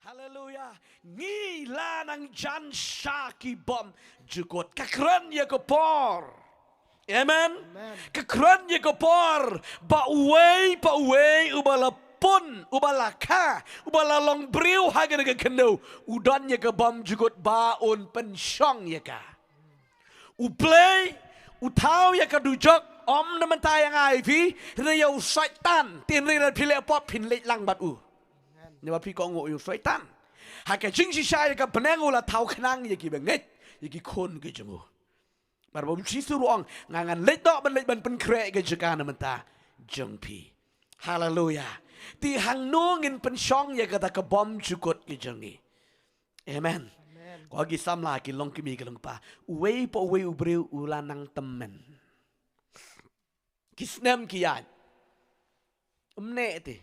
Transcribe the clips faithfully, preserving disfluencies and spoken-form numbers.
Haleluya. Ngi la nang jan sha ki bymjukut. Ka kren ïa ka por. Amen. Amen. Ka kren ïa ka por. Ba uwei pa uwei uba la pun, uba la kha, uba la long briew ha kane ka khyndew, u don ïa ka bymjukut ba un pynshong ïa ka. U Blei u thaw ïa ka dujok, ym na mynta ïa nga ïa phi, hynrei ïa u Soitan, te hynrei lada phi leh pop phin leit lang bad u. Namar phi kohnguh ïa u Soitan. Ha ka jingshisha ïa ka bneng u la thaw khnang ïa ki bangeit, ïa ki khun ki jong u. Namar ba u Jisu ruh u ong, nga ngan leit noh ban leit ban pynkhreh ka jaka na mynta jong phi. Haleluya. Te hangno ngin pynshong ïa kata ka bymjukut ki jong ngi. Amen. Amen. Ko ki samla, ki long kmie ki long kpa, uwei pa uwei u briew u la nang tymmen. Ki snem ki ïaid. Ym neh te.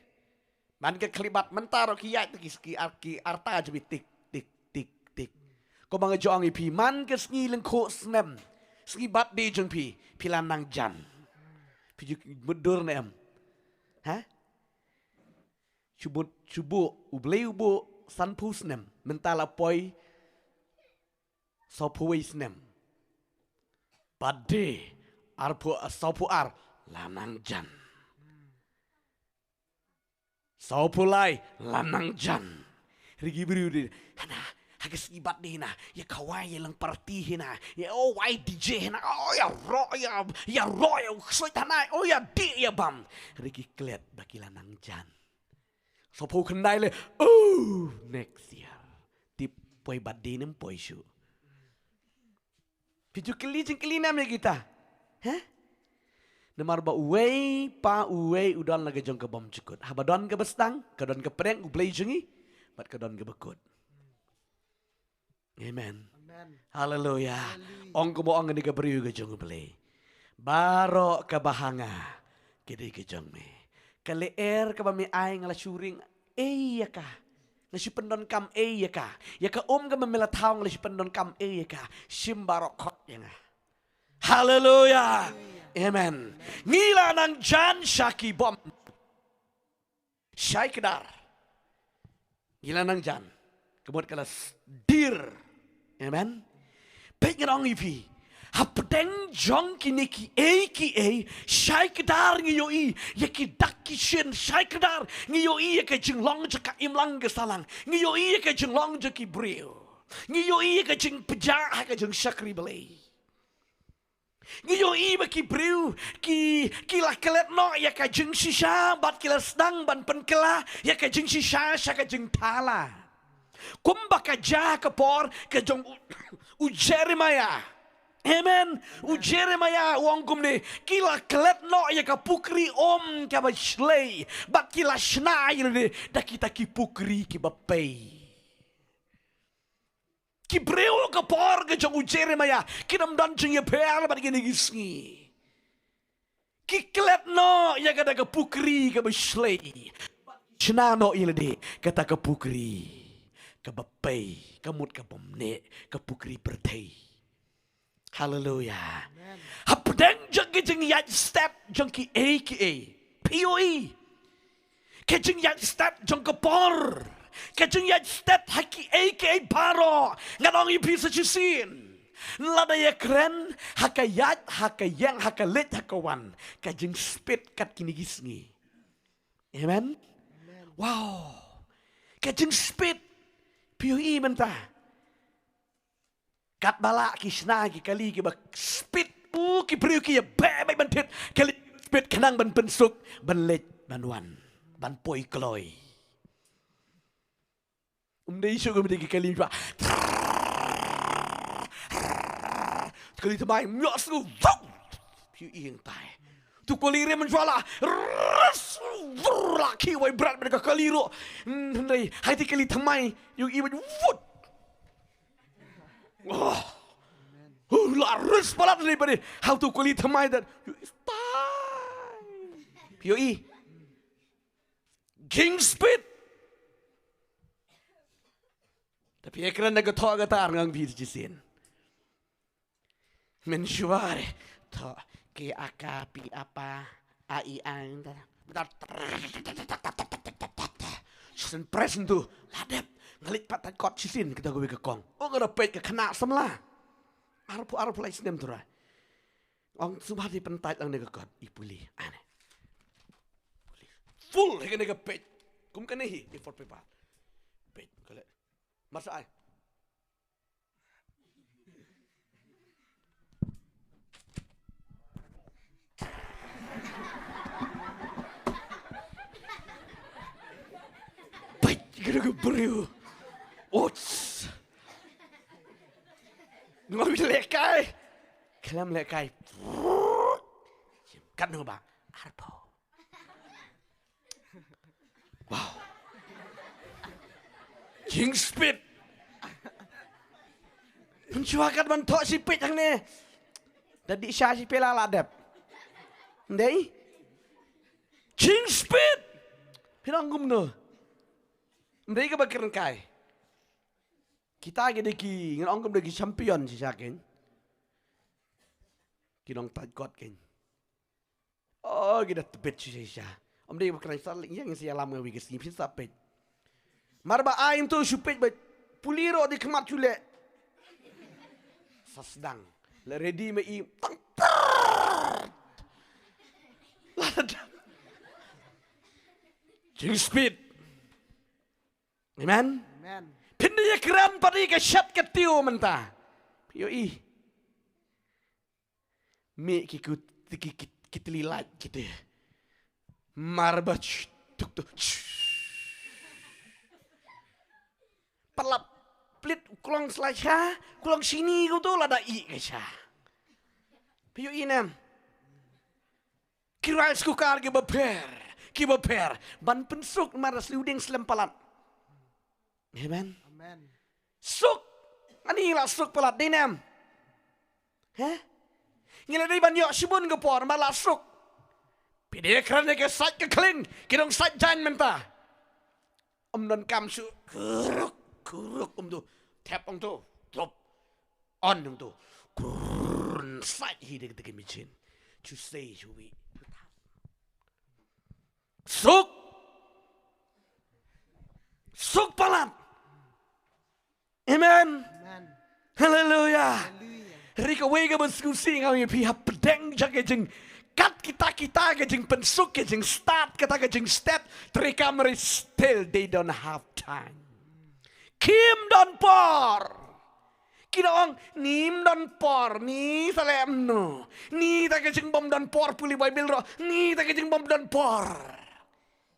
Man ka khyllipmat mynta ruh ki ïaid te ki, ki ar, ki arta jong phi tik tik tik tik. Kumba nga ju ong ïa phi, man ka sngi lyngkhuh snem, sngi birthday jong phi, phi la nang jan. Phi ju mutdur ne em? Ha? Shu buh, shu buh, U Blei u buh sanphew snem, mynta la poi sawphew wei snem. Birthday arphew, sawphew ar, la nang jan. Sawphew lai, la nang jan. Hynrei ki briew de, hana, ha ka sngi birthday hana, ïa khawai, ïa lang party hana, ïa, oh, wai D J hana, oh, ïa roh, ïa, ïa roh, ïa u ksuid hana, oh, ïa dih, ïa bam. Hynrei ki klet ba ki la nang jan. Sawphew khyndai lei, oh, next year. Te poi birthday ne ym poi shuh. Phi ju kylli jingkylli ne em ïa kita? He? Namar ba uwei pa uwei u don la ka jong ka bymjukut. Haba don kaba sdang, ka don ka pdeng U Blei jong ngi, bad ka don kaba kut. Amen. Amen. Haleluya. Haleluya. Ong kumba ong kane ka briew ka jong U Blei. Baroh kaba ha nga ka dei ka jong me. Ka lyer kaba me ai nga la shu ring ei ïa ka. Nga shu pyndonkam ei ïa ka. Ïa ka um kaba me la thaw nga la shu pyndonkam ei ïa ka. Shim baroh khot ïa nga. Haleluya. Amen. Ngi la nang jan sha ki bym. Shai kdar. Ngi la nang jan. Ka mut ka la s-, dir. Amen. Peit ngan ong ïa phi. Hapdeng jong kine kiei kiei, shai kdar ngi ïohi ïa ki dak ki shin, shai kdar ngi ïohi ïa ka jinglong jong ka imlang ka sahlang, ngi ïohi ïa ka jinglong jong ki briew, ngi ïohi ïa ka jingpjah ha ka jingshakri Blei. Ngi ïohi ba ki briew ki, ki la klet noh ïa ka jingshisha, bad ki la sdang ban pynkylla ïa ka jingshisha sha ka jingthala. Kumba ka jia ha ka por ka jong u, u Jeremiah. Amen. U Jeremiah u ong kumne, ki la klet noh ïa ka pukri um kaba shlei, bad ki la shna ïa lade da kita ki pukri kiba pei. Ki briew ka por ka jong u Jeremiah kim don jingïapher bad kine ki sngi. Ki klet noh ïa kata ka pukri kaba shlei. Shna noh ïa lade kata ka pukri kaba pei, ka mut ka bym neh, ka pukri pyrthei. Haleluya. Amen. Hapdeng jong ki jingïaid stet jong kiei kiei, phi ïohi ka jingïaid stet jong ka por, ka jingïaid stet ha kiei kiei baroh. Ngan ong ïa phi sa shisien, lada ïa kren ha ka ïaid, ha ka ïeng, ha ka leit, ha ka wan, ka jingspit kat kine ki sngi. Amen. Wow. Ka jingspit, phi ïohi mynta. Katba lah ki shna ki kali kiba spit, u, ki briew ki ïa beh beh ban thied kali spit khnang ban pynsuk, ban leit, ban wan, ban poi kloi. Um dei shuh kumta ki kali mynshwa. Kali thymmai, ym ïoh shuh, vuk. Phi ïohi hangtai. Tu kali rim mynshwa la. Rus, vur, la ki wai brat bad ka kali ruh. Hmm, hynrei, hai ti kali thymmai, ïohi bad vut. Oh. Oh, la rus palat ni bad. Hau tu kali thymmai dat. Ïohi stai. Phi ïohi. Jingspit. Te phi ïa kren da ka thoh ka tar ngan ong ïa phi shisien. Mynshwa re. Thoh ki a ka pi a pa a i a i da. Shisien press ntu. La dep. Nga leit pat tait kot shisien, kata kawei ka kong. Oh, nga da peit ka khynnah samla. Arphew, arphew lai snem tu ra. Ong sumar di pyntait lang ne ka kot, i pule. Ane. Pule. Full, he kane ka page. Kum kane hi, A four paper. Page, ka leh. Marsa ai. Page, kane ka briew. Ots. Ngam lehkai. Khlem lehkai. Katno ba? Arphew. Wow. Jingspit. Mynshuwa kat ban thoh shi page hangne. Da dih sha shi pela la dep. Ndei? Jingspit. Phi ong kumno? Ndei kaba kren kai. Kita ki dei ki, ngan ong kum dei ki champion shisha kein. Ki nongtait kot kein. Oh, ki da tbit shisha shisha. Ym dei ba kren sa ïeng sa ïalam nga wi ka sngi phin sa peit. Mar ba ai ntu shu peit ba pule ruh dei khmat shu leh. Sa sdang. La ready ma i tang. Lada. Jingspit. Amen. Amen. Phin ïa kren pat ïa ka shet ka tiew mynta. Phi ïohi. Mih ki kut ki ki ki tli lait kite. Mar ba ch-, tuk tuk. Ch-. Pat la plit u klong slai sha, u klong shini kumtu lada ih ka sha. Phi ïohi ne em. Ki rice cooker kiba pher, kiba pher. Ban pynsuk mar da sliu ding slem palat. Amen. Amen. Suk. Ani la suk palat dei ne em. He? Ngi la dei ban ïoh shibun ka por mar la suk. Phi dei kren ïa ka sait ka khling, ki dong sait jaiñ mynta. Ym don kam shu kuruk, kuruk kumtu. Thep ong tu, tup. On ong tu. Kurun sait hi dei ka machine. Chu sei chu wi. Suk. Suk palat. Amen. Amen. Hallelujah. Hallelujah. Ri kawei kaba sngewsih nga ong ïa phi hapdeng jong ka jing kat kita kita ka jingpynsuk ka jingstad kata ka jingstet treikam ri still they don't have time. Kim don por. Ki da ong ym don por ni sa leh kumno. Ni ta ka jingbym don por pule Baibl ruh. Ni ta ka jingbym don por.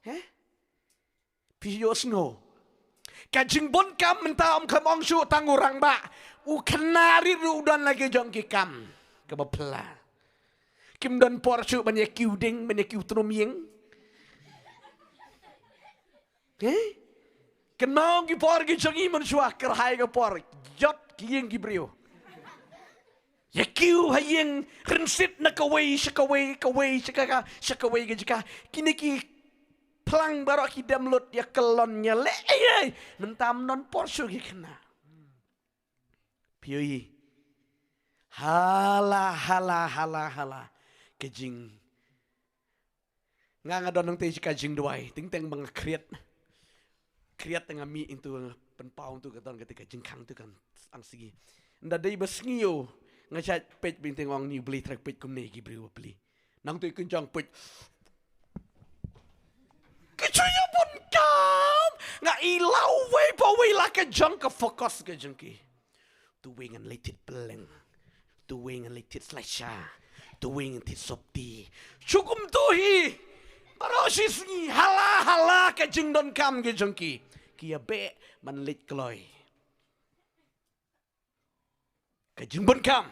He? Phi ïohsngew. Ka jingbun kam mynta ym kham ong shuh tang u rangbah. U khynnah rit ruh u don la ki jong ki kam kaba pla. Kim don por shuh ban ïa kiew ding, ban ïa kiew tnum ïing. Eh? Kynmaw ki por ki jong ngi mynshuwa kyrhai ka por. Jot ki ïing ki briew. Ïa kiew ha ïing rynsied na kawei sha kawei, kawei sha ka, sha kawei ka jaka. Kine ki phlang baroh ki dem lut ïa kyllon ïa leh ei ei. Mynta ym don por shuh ki khynnah. Phi ïohi. Hala, hala, hala, hala. Ka jing Nga, nga don nangtei sha ka jingduwai, teng teng ba nga khriat. Khriat te nga mih into nga pynpaw into ka don kata ka jingkhang to kan ang sngi. Nda dei ba sngi ïoh nga shait peit ba inte nga ong ni U Blei trai peit kumne ki briew ba pli. Nangtei kynjang peit. Ka chuya bun kam. Nga i law wei pa wei la ka jong ka focus ka jong ki. Tu wei ngan leit thied pylleng. Tu wei ngan leit thied slaisha. Tu wei ngan thied sopti. Shu kumtu hi. Baroh shi sngi hala hala ka jingdonkam ka jong ki. Ki ïa beh ban leit kloi. Ka jingbun kam.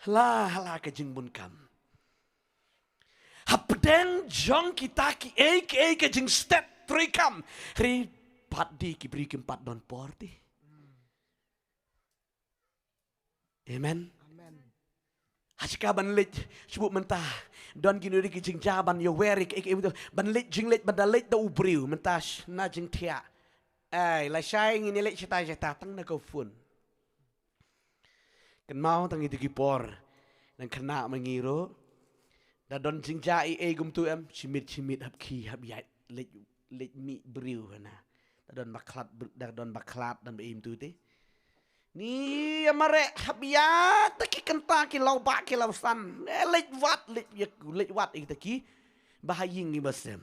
Hala hala ka jingbun kam. Hapdeng jong kita kiei kiei ka jingstet treikam. Hynrei pat de ki briew kim pat don por de. Amen. Amen. Ha shaka ban leit, shu buh mynta. Don kino kino ki jingjia ban ïa wer ïa kiei kiei, ban leit jingleit, ban da leit da u briew mynta, sh-, na jingthiah. Ai, lashai ngin ïa leit shata shata tang na ka phone. Kynmaw tang ïa ki por. Nang khynnah ma ngi ruh. Da don jingjia ei ei kumtu em, shimit shimit hap khie hap ïaid leit, leit mih briew hana. Don ba khlad, don ba khlad, don ba im tu te. Ni ïa mareh hap ïa ta ki kynta ki law ba ki law san. Eh, leit wat, leit ïa, leit wat ïa ta ki. Ba ha ïing ki ba sem.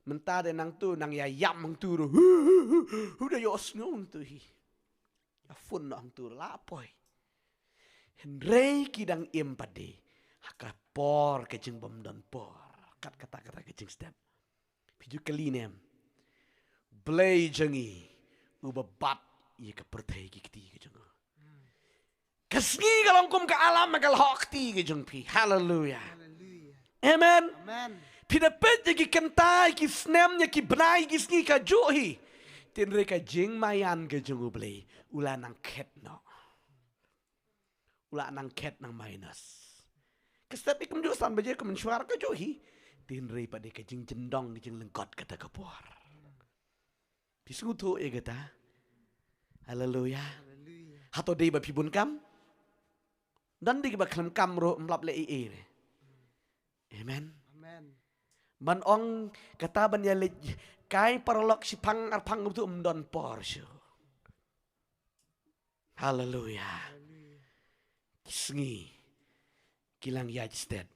Mynta de nang tu, nang ïa ïam hang tu ruh. Hu, hu, hu, hu, da ïoh sngew hang tu hi. Ïa phone noh hang tu ruh la poi. Hynrei ki dang im pat de. Ha ka por ka jingbym don por. Kat kata kata ka jingstep. Phi ju kylli ne em. Blei jong ngi. Uba bat ïa ka pyrthei ki kti ka jong u. Ka sngi ka long kum ka alam ka lhok kti ka jong phi. Haleluia. Haleluia. Amen. Amen. Phi da peit ïa ki kynta, ïa ki snem, ïa ki bnai, ïa ki sngi ka juh hi. Tynrai ka jingmaïan ka jong u Blei. U la nang khet noh. U la nang khet nang minus. Ka step i kumjuh san baje ka mynshuwa ka juh hi. Tynrai pat de ka jingkyndong ka jinglyngkot kata ka por. Phi sngewthuh ïa kata. Haleluia. Haleluia. Hato dei ba phi bun kam? Don de kiba khlem kam ruh ym lap leh ei ei re. Amen. Amen. Ban ong kata ban ïa leit kai paralok shiphang arphang ruh ym don por shuh. Haleluia. Ki sngi ki la ïaid stet.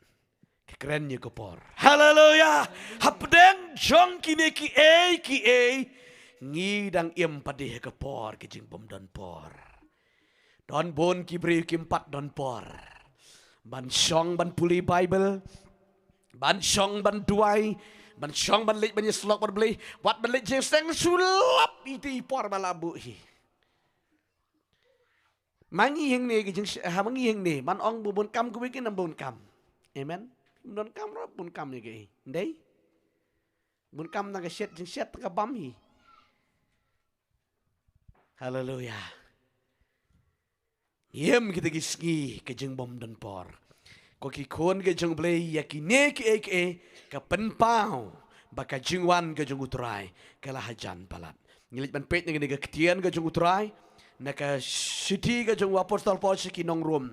Ki kren ïa ka por. Haleluia. Hapdeng jong kine kiei kiei ngi dang im pat de ha ka por ka jingbym don por. Don bun ki briew kim pat don por ban shong ban pule Baibl, ban shong ban duwai, ban shong ban leit ban ïasyllok bad U Blei, wat ban leit jingseng sulap ïa i por ba la buh hi. Ma ngi hangne ki jing, ha ma ngi hangne ban ong ba bun kam kawei ki nang bun kam. Amen. Bun kam ruh bun kam ïa kaei? Ndei. Bun kam tang ka shet jingshet tang ka bam hi. Haleluia. Ïem kita ki sngi ka jingbym don por. Ko ki khun ka jong U Blei, ïa kine kiei kiei ka pynpaw ba ka jingwan ka jong U Trai ka la hajan palat. Ngi leit ban peit na kane ka ktien ka jong U Trai na ka shithi ka jong u apostol Paul sha ki nong Rom.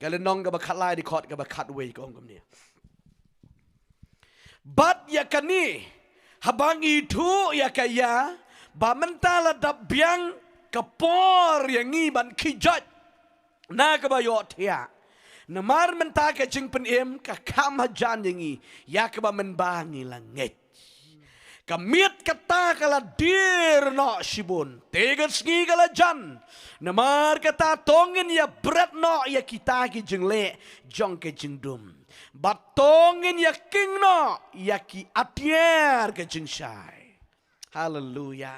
Ka lynnong kaba khatlai, dkhot kaba khatwei, ka ong kumne. Bad ïa kane, haba ngi ithuh ïa ka ïa, ba mynta la dap biang ka por ïa ngi ban khie joit na kaba ïohthiah. Namar mynta ka jingpynim ka kham hajan ïa ngi, ïa kaba mynba ngi la ngeit. Ka miet kata ka la dier noh shibun, te ka sngi ka la jan. Namar kata to ngin ïa bret noh ïa kita ki jingleh jong ka jingdum. Bad to ngin ïa king noh ïa ki atiar ka jingshai. Haleluia.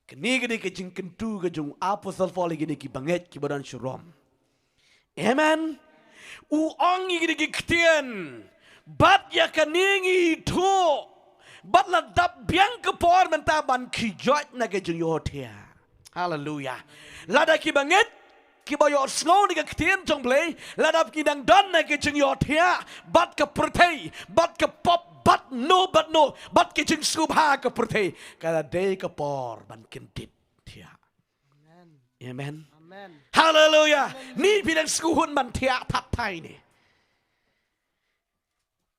Kane ka dei ka jingkyntu ka jong u apostol Paul ïa kine ki bangeit kiba don sha Rom. Amen. U ong ïa kine ki ktien. Bad ïa kane ngi ithuh. Bad la dap biang ka por mynta ban khie joit na ka jingïohthiah. Haleluia. Lada ki bangeit kiba ïohsngew na ka ktien jong U Blei, lada ki dang don na ka jingïohthiah bad ka pyrthei, bad ka pop, bad no, bad no, bad ka jingsngewbha ka pyrthei, ka la dei ka por ban kyndit thiah. Amen. Amen. Amen. Haleluia. Amen. Ni phi dang sngewhun ban thiah thap thai ne?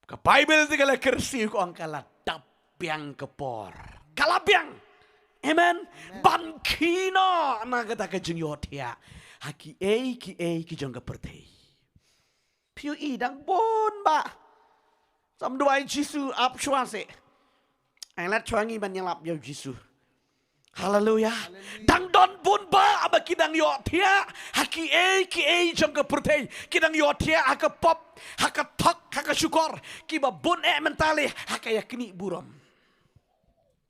Ka Baibl te ka la kyrsiew ka ong ka la dap biang ka por. Ka la biang. Amen. Amen. Ban khie noh na kata ka jingïohthiah ha kiei kiei ki jong ka pyrthei. Phi ïohi dang bun bah. Sam duwai Jisu ap shuwa seh. Ai lad shuwa ngi ban ïalap ïa u Jisu. Haleluia. Haleluia. Dang don bun bah ba ki dang ïohthiah ha kiei kiei jong ka pyrthei. Ki dang ïohthiah ha ka pop, ha ka thok, ha ka shukor. Kiba bun eh mynta leh ha ka ïaknieh burom.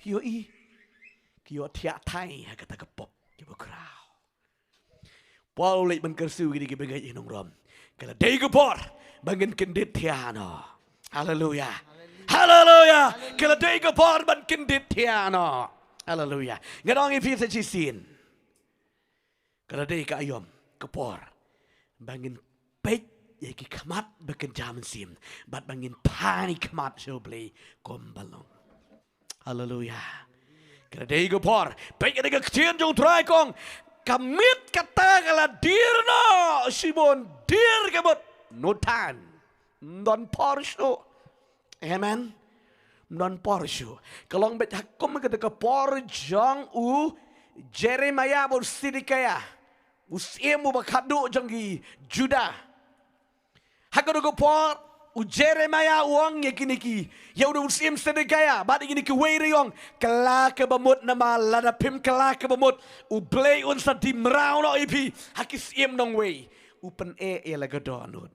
Phi ïohi, ki ïohthiah thai ha kata ka pop kiba khraw. Paul u leit ban kyrsiew ïa ki bangeit nong Rom. Ka la dei ka por ba ngin kyndit thiah noh. Haleluia. Haleluia. Ka la dei ka por ban kyndit thiah noh. Haleluia. Ngan ong ïa phi sa shisien. Ka la dei ka aïom, ka por ba ngin peit ïa ki khmat ba kynja mynsiem bad ba ngin pan ïa ki khmat sha U Blei kumba long. Haleluia. Ka la dei ka por. Peit ïa ka ktien jong U Trai ka ong, ka miet kata ka la dier noh shibun, dier ka mut. No time. Ym don por shuh. Amen. Ym don por shuh. Ka long beit ha kum kata ka por jong u Jeremiah bad u Sidikaïah, u syiem uba khatduh jong ki Judah. Ha kata ka por u Jeremiah u ong ïa kine ki, ïa u syiem Sidikaïah bad ïa kine kiwei ruh u ong, kylla kaba mut namar lada phim kylla kaba mut, U Blei un sa die mraw noh ïa phi ha ki syiem nongwei. U pyneh ïa la ka dohnud.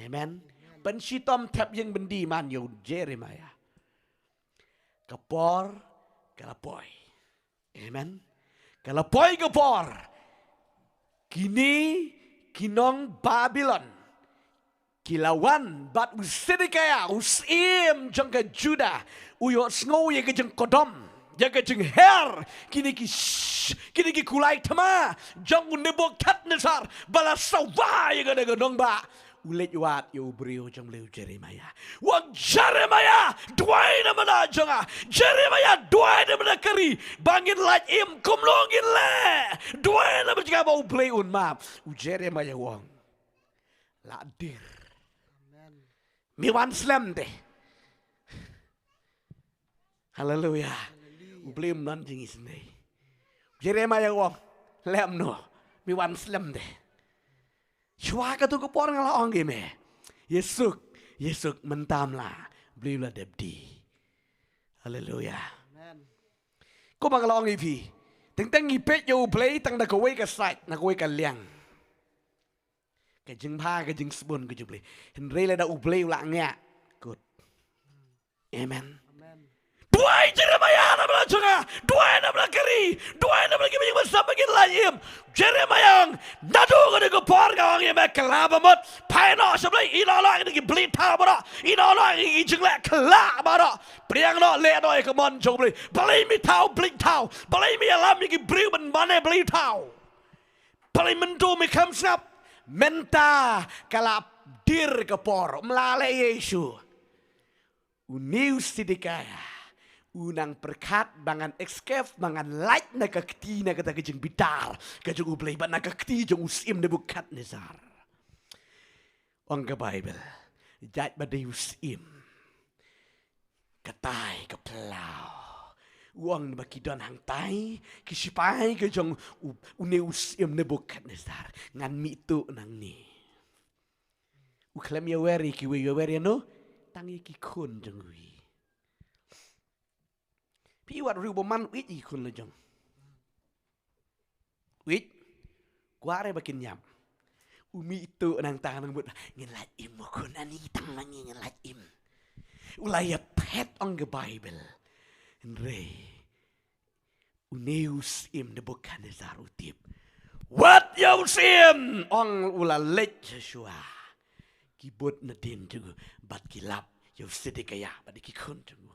Amen. Pynshitom thep ïing byndi man ïa u Jeremiah. Ka por ka la poi. Amen. Ka la poi ka por. Kine ki nong Babilon ki la wan bad u Sidikaïah, u syiem jong ka Judah, u ïohsngew ïa ka jingkordor, ïa ka jingher, kine ki sh-, kine ki kulai thma jong u Nebukadnesar ba la sawa ïa kane ka nongbah. U leit wad ïa u briew jong u Blei u Jeremiah. U ong, Jeremiah, duwai na bynta jong nga. Jeremiah, duwai na bynta ka ri ba ngin lait im. Kumno ngin leh? Duwai na bynta jong nga ba U Blei un map. U Jeremiah u ong, la dir. Me wan slem te. Haleluia. U Blei um don jingisynei. Jeremiah u ong, lem noh, me wan slem te. Shuwa katu ka por nga la ong ïa me, ïasuk, ïasuk, mynta mla, U Blei u la dep die. Haleluia. Kumba nga la ong ïa phi, teng teng ngi peit ïa U Blei tang na kawei ka side, na kawei ka liang. Ka jingbha, ka jingsbun, ka jingpyni. Hynrei lada U Blei u la ngiah, kut. Amen. Duwai Jeremiah na bynta jong nga. Duwai na bynta ka ri. Duwai na bynta ki bynta ba ngin lait im. Jeremiah, naduh kane ka por nga ong ïa me, kylla ba mut. Phai noh sha Blei, ïehnoh noh ïa ki blei thaw baroh. Ïehnoh noh ïa ki jingleh kylla baroh. Pdiang noh, leh noh ïa ka mon jong U Blei. Balei me thaw blei thaw? Balei me ïalam ïa ki briew ban mane blei thaw? Balei mynta me kham sngap? Mynta ka la dir ka por, ym lah leh ei ei shuh. Une u Sidikaïah u nang pyrkhat ba ngan escape, ba ngan lait na ka kti, na kata ka jingbitar ka jong U Blei, bad na ka kti jong u syiem Nebukadnesar. Ong ka Baibl, jait ba dei u syiem, katai ka phyllaw, u ong ba ki don hangtai ki shipai ka jong u, une u syiem Nebukadnesar, ngan mih tuh nangne. U khlem ïawer ïa kiwei, u ïawer ïano? Tang ïa ki khun jong u. Phi wad riew bymman, u ïeit ïa ki khun la jong u. Wait. Kwah re ba kin ïap. U mih tuh nangta nang bud. Ngin lait im mo khun, ani tang ma ngi, ngin lait im. U la ïaphet, ong ka Baibl. Hynrei une u syiem Nebukadnesar u tip. Wat ïa u syiem, ong u, la leit shuwa. Ki bud nadien jong u bad ki lap ïa u Sidikaïah bad ïa ki khun jong u.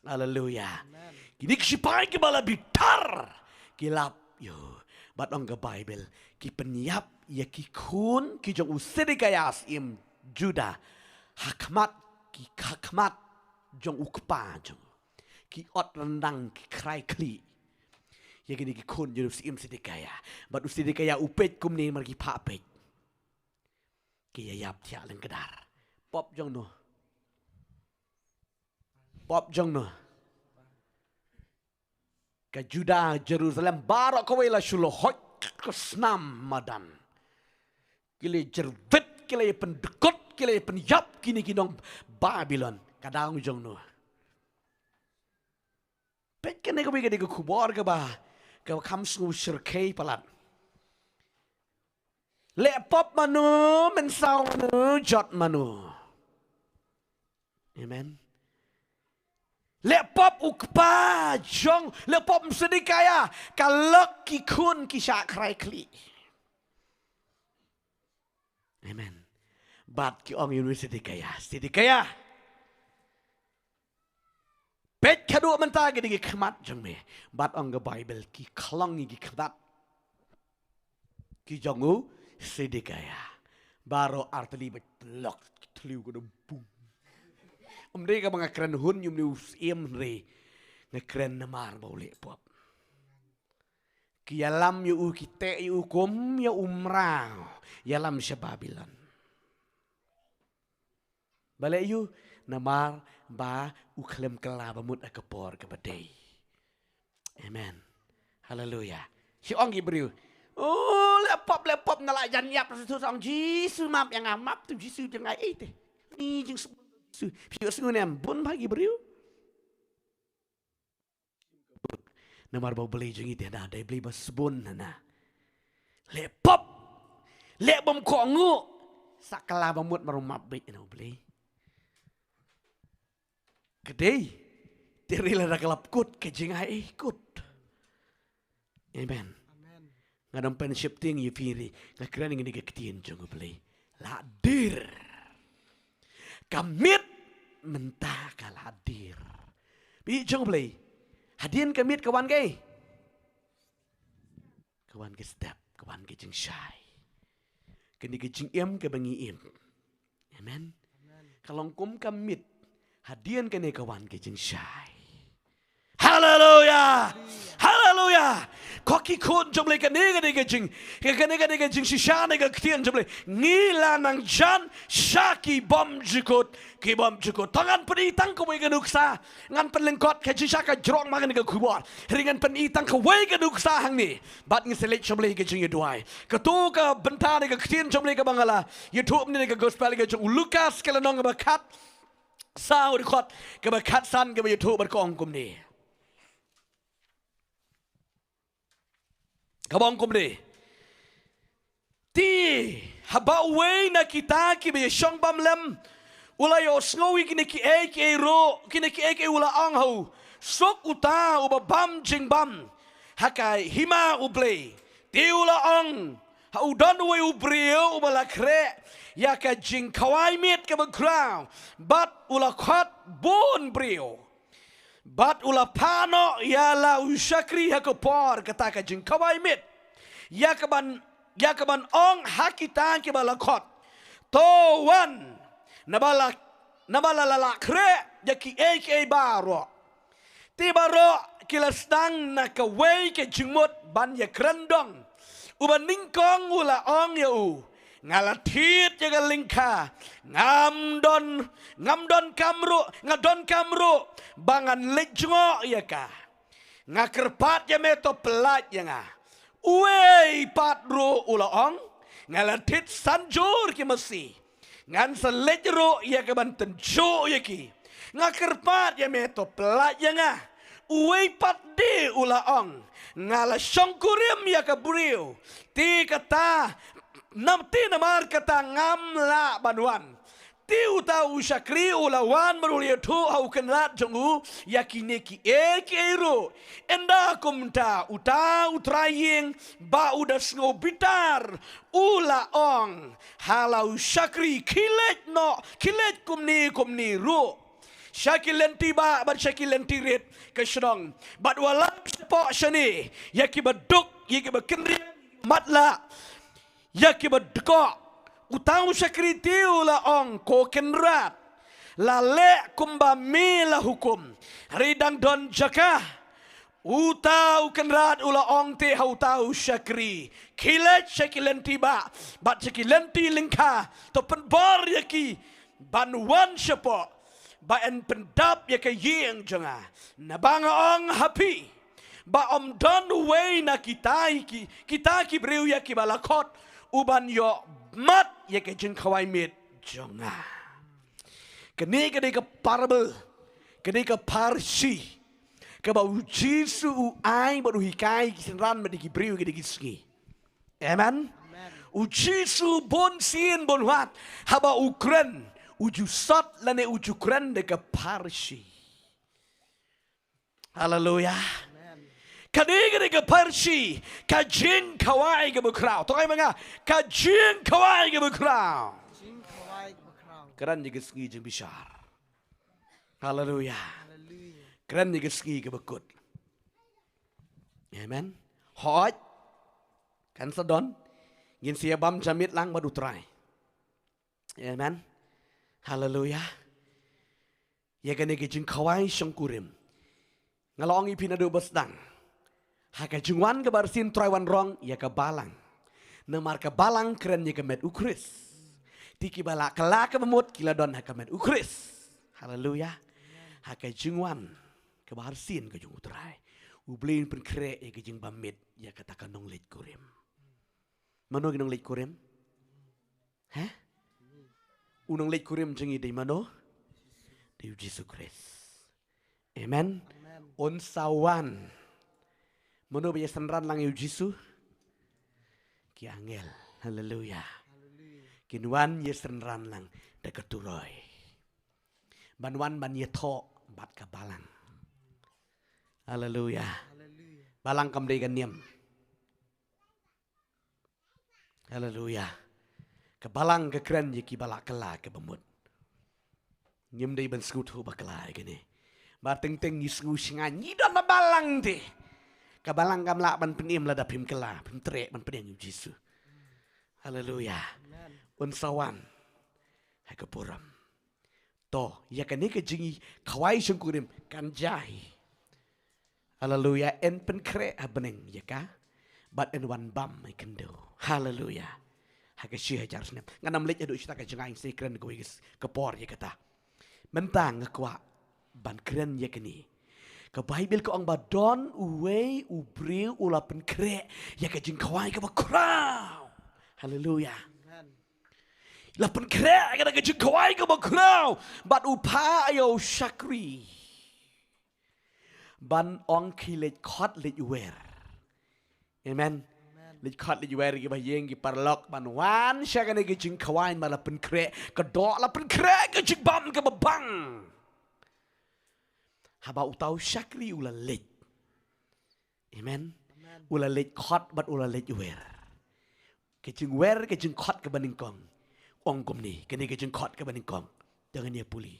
Haleluia. Amen. Kine ki shipai kiba la bitar ki lap ïa u. Bad ong ka Baibl, ki pynïap ïa ki khun ki jong u Sidikaïah, syiem Judah, ha khmat ki, ha khmat jong u kpa jong u. Ki ot ryndang, ki khrai khlieh ïa kine ki khun jong u syiem Sidikaïah. Bad u Sidikaïah u peit kumne, mar ki phah peit, ki ïaïap thiah lyngkdar. Pop jong no? Pop jong no? Ka Judah, Jerusalem baroh kawei la shu lehoi ka snam madan. Ki la jyrwit, ki la pyndkut, ki la pynïap kine ki nong Babilon. Ka daw jong no? Peit kane kawei ka dei ka khubor kaba, kaba kham sngew shyrkhei palat. Leh pop mano, mynsaw mano, jot mano. Amen. Leh pop u kpa jong, leh pop u Sidikaïah, ka lok ki khun ki shah khrai khlieh. Amen. Bad ki ong ïa u Sidikaïah, Sidikaïah, peit, khadduh mynta ki dei ki khmat jong me. Bad ong ka Baibl, ki khlong ïa ki khmat ki jong u Sidikaïah. Baroh artylli bad lok thliew ka dei bung. Ym dei kaba nga kren hun ïa une u syiem, hynrei nga kren namar ba u leh pop. Ki ïalam ïa u, ki teh ïa u kum ïa u mraw, ïalam sha Babilon. Balei? Ïa u, namar ba u khlem kylla ba mut ha ka por kaba dei. Amen. Haleluya. Shi ong ki briew, oh, leh pop, leh pop, na la jan ïap sa tu, sa ong, Jisu map ïa nga, map tu Jisu jong nga, eh te. Ni jingsbun Jisu. Phi ïohsngew ne em, bun bha ki briew. Namar ba U Blei jong ngi te na dei Blei ba sbun na. Leh pop, leh bym kohnguh, sa kylla ba mut, mar u map beit na U Blei. Ka dei, te ri lada ka la pynkut ka jingai ei kut. Amen. Nga dang pen sheptieng ïa phi ri, nga kren ïa kane ka ktien jong U Blei. La dier. Ka miet mynta ka la dier. Phi jong U Blei. Hadien ka miet ka wan kaei? Ka wan ka step, ka wan ka jingshai. Kane ka jingim kaba ngi im. Amen. Ka long kum ka miet. Hadien kane ka wan ka jingshai. Haleluya. Haleluya. Ko ki khun jong U Blei, kane kane ka jing, kane kane ka jingshisha ne ka ktien jong U Blei. Ngi la nang jan sha ki bymjukut, ki bymjukut. To ngan pyni tang kawei ka nuksa. Ngan pynlyngkot ka jingshisha ka jrong ma kane ka khubor. Hynrei ngan pyni tang kawei ka nuksa hangne. Bad ngin sa leit sha U Blei ka jingïaduwai. Kato ka bynta ne ka ktien jong U Blei kaba nga la ïathuh mynne ka gospel ka jong u Lukas ka lynnong kaba khat saw, dkhot kaba khat san, kaba ïathuh bad ka ong kumne. Kaba ong kumne. Te haba uwei na kita kiba ïashong bam lem u la ïohsngew ïa kine kiei kiei ruh, kine kiei kiei, u la ong ha u, suk uta uba bam jingbam ha ka hima U Blei. Te u la ong ha u, don uwei u briew uba la khreh ïa ka jingkhawai miet kaba khraw, bad u la khot bun briew. Bad u la phah noh ïa la u shakri ha ka por kata ka jingkhawai miet, ïa kaban, ïa kaban ong ha kita kiba la khot, to wan, naba la, naba la la khreh ïa kiei kiei baroh. Te baroh ki la sdang na kawei ka jingmut ban ïakren dong. Uba nyngkong u la ong ïa u, nga la thied ïa ka lyngkha, ngam don, ngam don kam ruh, nga don kam ruh ba ngan leit jngoh ïa ka. Nga kyrpad ïa me, to pyllait ïa nga. Uwei pat ruh u la ong, nga la thied san jur ki masi, ngan sa leit ruh ïa kaban tynjuh ïa ki. Nga kyrpad ïa me, to pyllait ïa nga. Uwei pat de u la ong, nga la shongkurim ïa ka briew, te kata, nam, te namar kata ngam lah ban wan. Te uta u shakri u la wan bad u la ïathuh ha u kynrad jong u ïa kine kiei kiei ruh. Ynda kumta uta u trai ïing, ba u da sngew bitar, u la ong ha la u shakri, khie leit noh, khie leit kumne kumne ruh sha ki lynti bah bad sha ki lynti rit ka shnong, bad wallam shapoh shane ïa kiba duk, ïa kiba kynriah, matlah, ïa kiba dkoh. Uta u shakri te u la ong, ko kynrad, la leh kumba me la hukum, hynrei dang don jaka. Uta u kynrad u la ong te ha uta u shakri, khie leit sha ki lynti bah bad sha ki lynti lyngkha, to pynbor ïa ki ban wan shapoh, ba yn pyndap ïa ka ïing jong nga. Naba nga ong ha phi ba ym don uwei na kita ki, kita ki briew ïa kiba la khot uban ïoh mad ïa ka jingkhawai miet jong nga. Kane ka dei ka parable, ka dei ka pharshi kaba U Jisu u ai bad u hikai ki synran bad ki briew ki dei ki sngi. Amen. U Jisu bun sien bun wat haba u kren, u ju sot lane u ju kren da ka pharshi. Haleluya. Ka dei, ka dei ka pharshi, ka jingkhawai kaba khraw. To ai ma nga, ka jingkhawai kaba khraw. Kren ïa ka sngi jingbishar. Haleluya. Kren ïa ka sngi kaba kut. Amen. Hooid. Kan sa don. Ngin sa ïa bam jamit lang bad u Trai. Amen. Haleluya. Ïa kane ka jingkhawai shongkurim, nga la ong ïa phi naduh ba sdang, ha ka jingwan kaba arsien Trai wan rong ïa ka balang. Namar ka balang kren ïa ka met U Khrist. Te kiba la kylla kaba mut ki la don ha ka met U Khrist. Haleluya. Ha ka jingwan kaba arsien ka jong U Trai, U Blei un pynkhreh ïa ka jingbam miet ïa kata ka nongleit kurim. Mano ki nongleit kurim? Heh? U nongleit kurim jong ngi dei mano? Dei U Jisu Khrist. Amen. Amen. Un sa wan. Mano ba ïasynran lang ïa U Jisu? Ki angel. Haleluya. Haleluya. Kin wan ïasynran lang da ka turoi. Ban wan ban ïathoh bad ka balang. Haleluya. Haleluya. Balang kam dei ka niam. Haleluya. Ka balang ka kren ïa kiba la kylla kaba mut. Ngim dei ban sngewthuh bakla ïa kane. Ba teng teng ngi sngew sngewsih ngi don na balang te. Ka balang kam lah ban pynim lada phim kylla, phim treh ban pdiang ïa U Jisu. Haleluya. Amen. Un sa wan ha ka burom. To, ïa kane ka jingkhawai shongkurim kan jia hi. Haleluya, yn pynkhreh ha bneng ïa ka. Bad yn wan bam ha khyndew. Haleluya. Ha ka shi hajar snem. Ngan ym leit haduh shata ka jingaiñ, sa kren kawei ka por ïa kata. Mynta nga kwah ban kren ïa kane. Ka Baibl ka ong ba don uwei u briew u la pynkhreh ïa ka jingkhawai kaba khraw. Haleluya. Amen. La pynkhreh ïa ka jingkhawai kaba khraw bad u phah ïa u shakri ban ong, khie leit khot leit wer. Amen. Amen. Leit khot leit wer ïa kiba ïeng, ki paralok, ban wan sha kane ka jingkhawai ba la pynkhreh, ka doh la pynkhreh ka jingbam kaba bang. Haba uta u shakri u la leit. Amen. Amen. U la leit khot bad u la leit wer. Ka jingwer, ka jingkhot kaba nyngkong. Ong kumne, kane ka jingkhot kaba nyngkong. Te ngan ïa pule.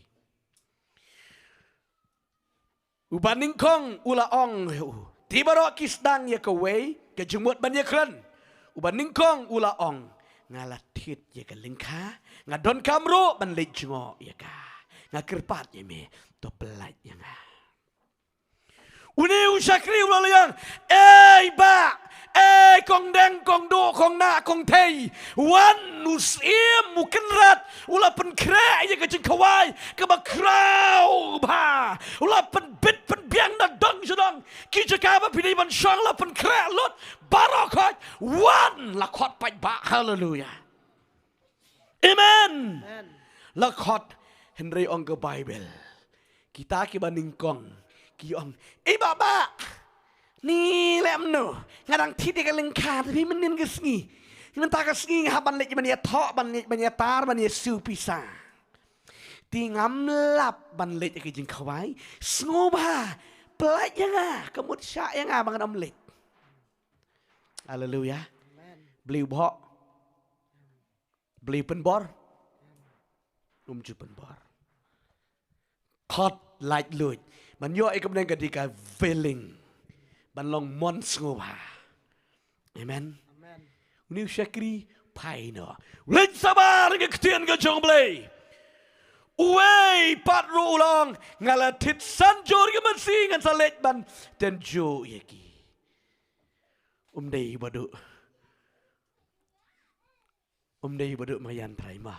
Uba nyngkong u la ong ïa u, te baroh ki sdang ïa kawei ka jingmut ban ïakren. Uba nyngkong u la ong, nga la thied ïa ka lyngkha, nga donkam ruh ban leit jngoh ïa ka. Nga kyrpad ïa me, to pyllait ïa nga. Une u shakri u la leit, ei bah, ei kong deng, kong duh, kong nah, kong thei. Wan, u Syiem, u Kynrad u la pynkhreh ïa ka jingkhawai kaba khraw bha. U la pynbit pynbiang na dong sha dong. Ki jaka ba phi dei ban shong la pynkhreh lut baroh khoit. Wan, la khot paidbah. Haleluya. Amen. Amen. La khot, hynrei ong ka Baibl, kita kiba nyngkong ki ong, ei bah bah, ni leh kumno, nga dang thied ïa ka lyngkha, te phi mynnin ka sngi, mynta ka sngi nga hap ban leit ban ïathoh, ban leit ban ïatar, ban ïasiew pisa. Te ngam lap ban leit ïa ka jingkhawai. Sngewbha pyllait ïa nga, ka mut shah ïa nga ba ngan ym leit. Haleluya. Amen. Blei u bhoh. Blei pynbor. Um ju pynbor. Khot laitluid. Ban ïoh ïa ka bneng ka dei ka willing. Ban long mon sngewbha. Amen. Amen. Une u shakri phai noh. U leit shabar ïa ka ktien ka jong U Blei. Uwei pat ruh u la ong, nga la thied san jur ki mynsiem, ngan sa leit ban tynjuh ïa ki. Um dei ba duh. Um dei ba duh ma ïan trai ma.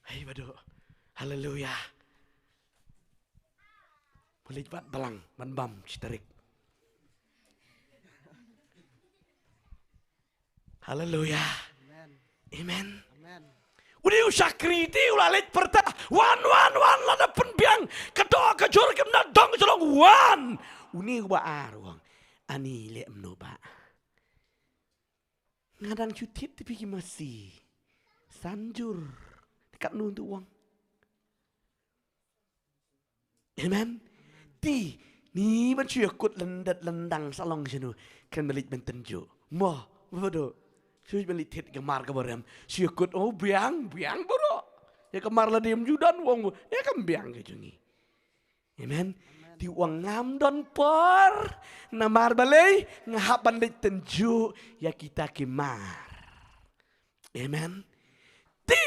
Hei ba duh. Haleluya. Ba leit bad balang ban bam shi tarik. Haleluya. Amen. Amen. Amen. Une u shakri te u la leit pyrta. Wan, wan, wan, lada pynbiang ka doh ka jur kim na dong jrong, wan. Une u ba ar u ong, ani leh kumno bah. Nga dang shu thied te phi ki masi. San jur. Katno tu u ong. Amen. Te ni ban shu ïakut lyndet lyndang sa long shano. Kan ba leit ban tynjuh. Mo, ba duh. Shu ban leit thied ka mar kaba rem. Shu ïakut, oh, biang, biang baroh. Ïa ka mar lade ym ju don, u ong, ïa kam biang ka jong ngi. Amen. Te u ong ngam don por, namar balei nga hap ban leit tynjuh ïa kita ki mar. Amen. Te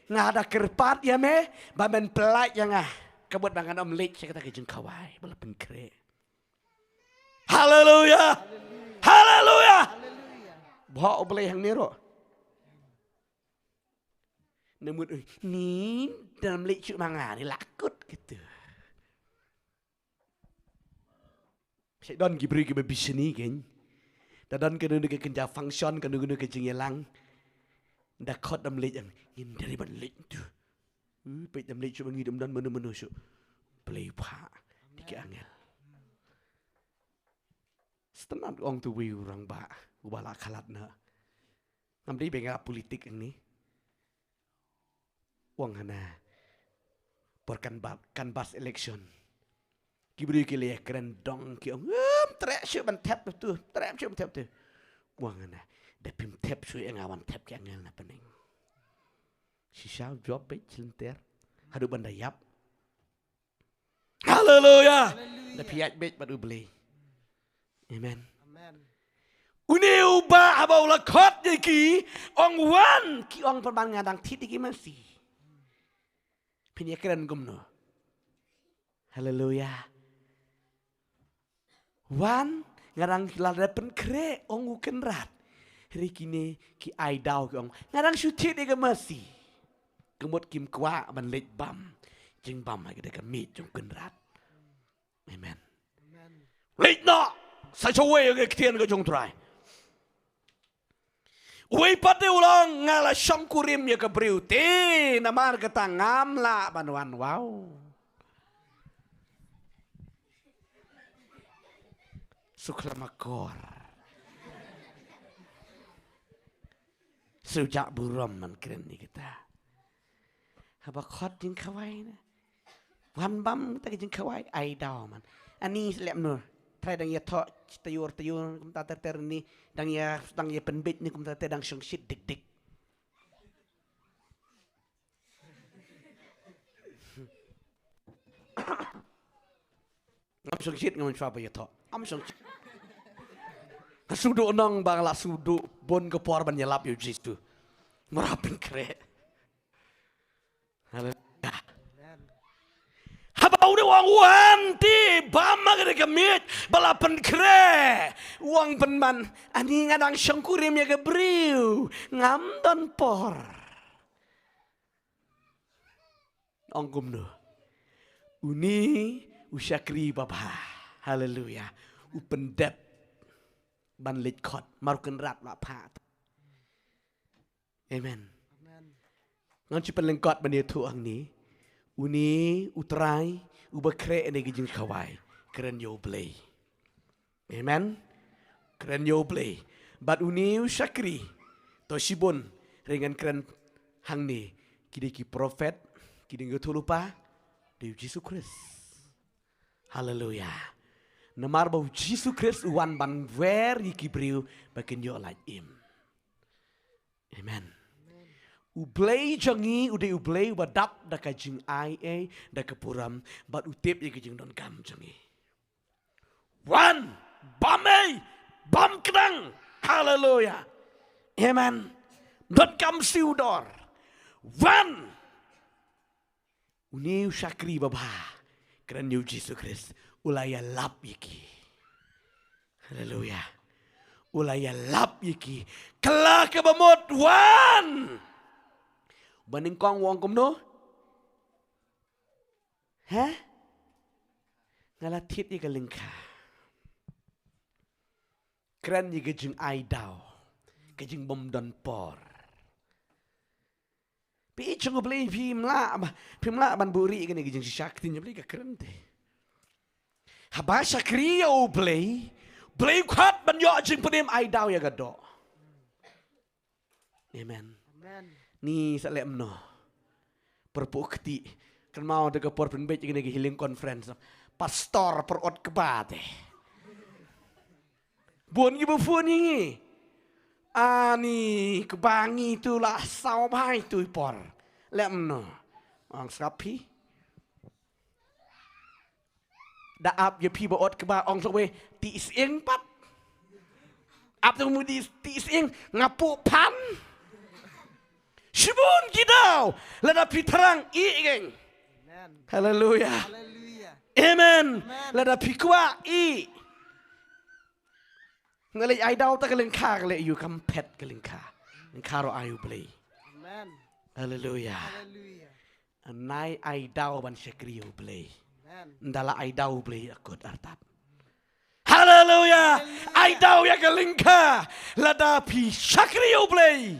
nga da kyrpad ïa me ba men pyllait ïa nga, ka mut ba ngan ym leit sha kata ka jingkhawai ba la pynkhreh. Haleluya. Haleluya. Bha U Blei hangne ruh. Namut, ni dang leit shuh ma nga, ni la kut kata. Phi don ki briew kiba bishni kein. Da don kano kano ka kynja function, kano kano ka jingïalang. Da khot dam leit ang. Ngim dei ban leit tu. Uh, peit dam leit shuh ba ngi dam don mano mano shuh. Blei pha. Dei ki angel. Sngewtynnat ong tu wei u rangbah. Uba la khalat na. Ngam dei ba nga politik ang ni. Ong hana. Por canva-, canvass election. Ki briew ki la ïakren dong ki ong, "Em, treh shuh ban thep tu, treh shuh ban thep tu." Ong hana. Da phim thep shuh ïa nga wan thep ki angel na pdeng. Shisha u jop beit lynter. Haduh ban da ïap. Haleluya. Haleluya. Da phi ïaid beit bad U Blei. Amen. Amen. Une u bah haba u la khot ïa ki, ong wan, ki ong pynban nga dang thied ïa ki masi. Phin ïakren kumno. Haleluya. Wan, nga dang la dep pynkhreh, ong u Kynrad. Hynrei kine ki ai daw ki ong, nga dang shu thied ïa ka masi. Ka mut kim kwah ban leit bam jingbam ha kata ka miej jong u Kynrad. Amen. Amen. Leit noh sa shawei ïa ka ktien ka jong U Trai. Uwei pat te u la ong, nga la shongkurim ïa ka briew te, namar kata ngam lah ban wan. Wow. Sukhlamakor. Shu jah burom ban kren ïa kata. Haba khot jingkhawai na. Wan bam kata ka jingkhawai, ai daw man. Ani leh mano. Trai dang ïathoh taïew taïew kumta ter ter ni, dang ïa, dang ïa pynbeit ni kumta ter, dang shongshit dik dik. Ngam shongshit, ngam shwa ba ïathoh. Ngam shongshit. Nga shu duh nong ba nga la shu duh bun ka por ban ïalap ïa U Jisu. Mara pynkhreh. Haleluya. Haba u dei u ong wan te bam ha kata ka miej ba la pynkhreh, u ong pynban, ani nga dang shongkurim ïa ka briew, ngam don por. Ong kumno? Une u shakri babha. Haleluya. U pyndep ban leit khot. Mar u Kynrad la phah. Amen. Amen. Ngan shu pynlyngkot ban ïathuh hangne. Une U Trai uba khreh ïa kane ka jingkhawai. Kren ïa U Blei. Amen. Kren ïa U Blei. Bad une u shakri. To shibun, hynrei ngan kren hangne. Ki dei ki prophet, ki dei ki thulpa, dei U Jisu Khrist. Haleluya. Namar ba U Jisu Khrist u wan ban wer ïa ki briew ba kin ïoh lait im. Amen. U Blei jong ngi u dei U Blei uba dap da ka jingai ei, da ka burom, bad u tip ïa ka jingdonkam jong ngi. Wan, bam ei, bam kdang. Haleluya. Amen. Donkam siew dor. Wan. Une u shakri babha. Kren ïa U Jisu Khrist. U la ïalap ïa ki. Haleluya. U la ïalap ïa ki. Kylla kaba mut wan. Ba nyngkong u ong kumno? He? Nga la thied ïa ka lyngkha. Kren ïa ka jingai daw. Ka jingbym don por. Phi i jong U Blei phim lah ba, phim lah ban buhrieh ïa kane ka jingshisha, ka ktien jong U Blei ka kren te. Haba shakri ïa U Blei, U Blei u khot ban ïoh jingpynim, ai daw ïa ka doh. Amen. Amen. Ni sa leh mano. Pyrpuk kti. Kynmaw da ka por pynbeit ïa kane ka healing conference. Pastor pyrot kba te. Bun kiba phone ïa ngi. Ani kba ngi tu la saw bha ïa tu i por. Leh mano. Ong sngap phi. Da ap ïa phi ba ot kba, ong sngewbha ti sying pat. Ap tu mu di ti sying, nga pu pan. Shibun ki daw, lada phi thrang i keng. Amen. Haleluya. Haleluya. Amen. Amen. Lada phi kwah i. Nga leh ai daw ta ka lyngkha, ka leh ïa u kam phet ka lyngkha. Lyngkha ruh ai U Blei. Amen. Haleluya. Haleluya. Nai ai daw ban shakri ïa U Blei. Amen. Nda la ai daw U Blei a kut artat. Ai daw ïa ka lyngkha. Lada phi shakri ïa U Blei,